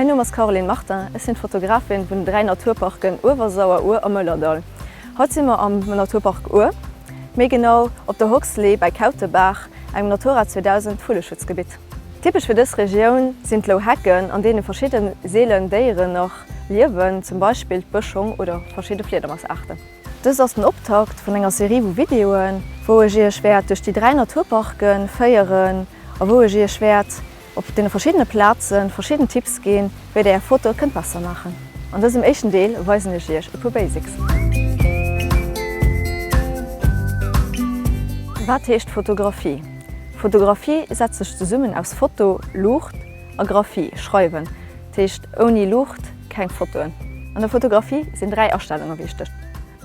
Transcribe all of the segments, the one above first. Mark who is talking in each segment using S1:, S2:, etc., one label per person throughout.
S1: Mäin Numm ass Caroline Martin, ech sinn d'Fotografin vun den 3 Naturparken Uewersauer, Our a Mëllerdall. Haut si mer am Naturpark Our, méi genau op der Hoxlee bäi Kautebaach, engem Natura 2000 Vulleschutzgebitt. Typesch fir dës Regioun sinn d'Louhecken, an deene verschidde seelen Déieren nach liewen, zum Beispill d'Bëschhong oder verschidde Fliedermausaarten. Dëst ass den Optakt vun enger Serie vu Videoen, wou ech iech wäert duerch déi 3 Naturparke féieren a wou ech iech wäert op deene verschiddene Plaze verschidden Tipps ginn, wéi der är Fotoe kënnt besser maachen. An dësem éischten Deel weisen ech iech e puer Basics. Wat heescht Fotografie? Fotografie setzt sech zesummen aus Foto, Luucht, a Graphie, schreiwen. Dat heescht ouni Luucht keng Fotoen. An der Fotografie sinn 3 Astellunge wichteg,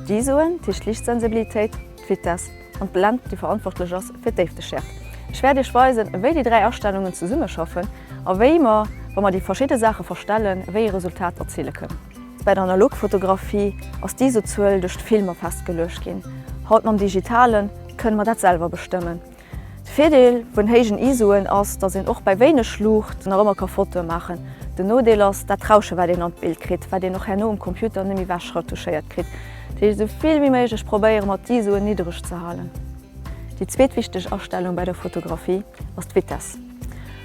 S1: d'ISOen, dat heescht d'Liichtsensibilitéit, d'Vitess an d'Blend, déi verantwortlech ass fir d'Déifteschäerft. Ech wäert iech weisen, wéi déi 3 Astellungen zesummeschaffen a wéi mer, wa mer déi verschidde Saache verstellen, wéi ee Resultat erzile kënnen. Bei der Analogfotografie ass d'ISO-Zuel duerch d'Filmer festgeluecht ginn. Haut mam Digitale kënne mer dat selwer bestëmmen. De Virdeel vun héijen ISOen ass, dass een och bäi wéineg Luucht nach ëmmer ka Fotoe maachen. Den Nodeel ass dat Rausche wat een an d'Bild kritt, wat een och herno um Computer net méi wech retouchéiert kritt. Dat heescht esou vill wéi méiglech probéiere mer d'ISOen niddereg ze halen. Déi zweet wichteg Astellung bäi der Fotografie ass d'Vitess.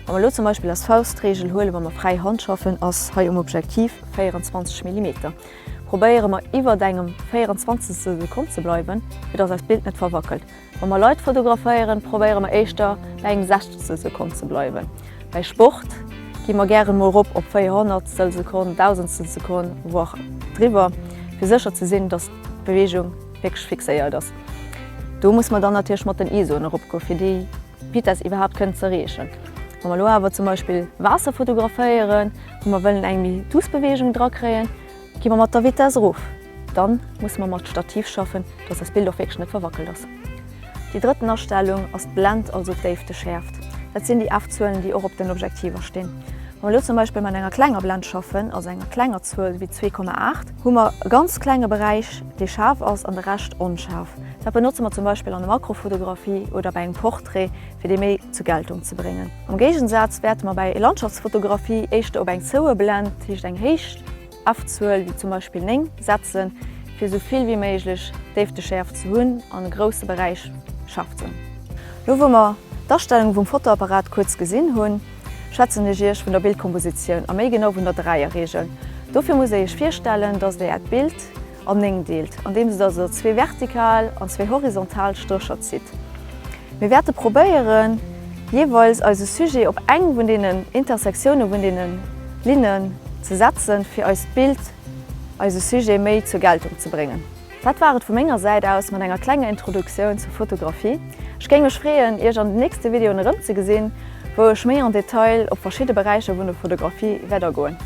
S1: Wa mer elo zum Beispill als Faustregel huelen, wa mer fräi Hand schaffen, ass hei um Objektiv 24 Millimeter. Probéiere mer iwwert engem 24 Sekonn ze bleiwen, fir dass eist Bild net verwackelt. Wa mer Leit fotograféieren, probéiere mer éischter bei engem Sechzegstel Sekonn ze bleiwen. Bei Sport gi mer gären mol erop op Véierhonnertstel Sekonn, Dausendstel Sekonn, voire driwwer, fir sécher ze sinn, dass d'Beweegung wierklech fixéiert ass. Do muss mer dann natierlech mat den ISOen eropgoen, fir déi Vitess iwwerhaapt kënnen ze erreechen. Wa mer elo awer zum Beispill Waasser fotograféieren, wou mer wëllen eng méi douce Beweegung drakréien, gi mer mat der Vitess erof. Dann musse mer mat Stativ schaffen, dass eist Bild och wierklech net verwackelt ass. Déi drëtten Astellung ass d'Blend, also d'Déifteschäerft. Dat sinn déi F-Zuelen, déi och op den Objektiver stinn. Wa mer elo zum Beispill mat enger klenger Blend schaffen, also enger klenger Zuel wéi 2,8, hu mer e ganz klenge Beräich, dee schaarf ass an de Rescht onschaarf. Dat benotze mer zum Beispill an der Makrofotografie oder bei engem Portrait, fir dee méi zur Geltung ze bréngen. Am Géigensaz wäerte mer bei Landschaftsfotografie éischter op eng zoue Blend, dat heescht eng héich, F-Zuel wéi zum Beispill 9 setzen, fir esou vill wéi méiglech Déifteschäerft ze hunn an e grousse Beräich scharf ze hunn. Lo wou mer d'Astellunge vum Fotoapparat kuerz gesinn hunn, schwätzen ech iech vun der Bildkompositioun a méi genau vun der Dräierreegel. Dofir musst dir iech virstellen, dass dir äert Bild an 9 deelt, andeems der se zwee vertikal an zwee horizontal Strécher zitt. Mir wäerte probéieren, jeeweils eise Sujet op eng vun deenen Intersektioune vun deene Linnen ze setzen, fir eist Bild, eise Sujet méi zur Geltung ze bréngen. Dat war et vu menger Säit aus mat enger klenger Introduktioun zur Fotografie. Ech géing mech freeën, Iech an den nächste Videoen erëmzegesinn, wou ech méi en Detail op verschidde Beräicher vun der Fotografie wäert agoen.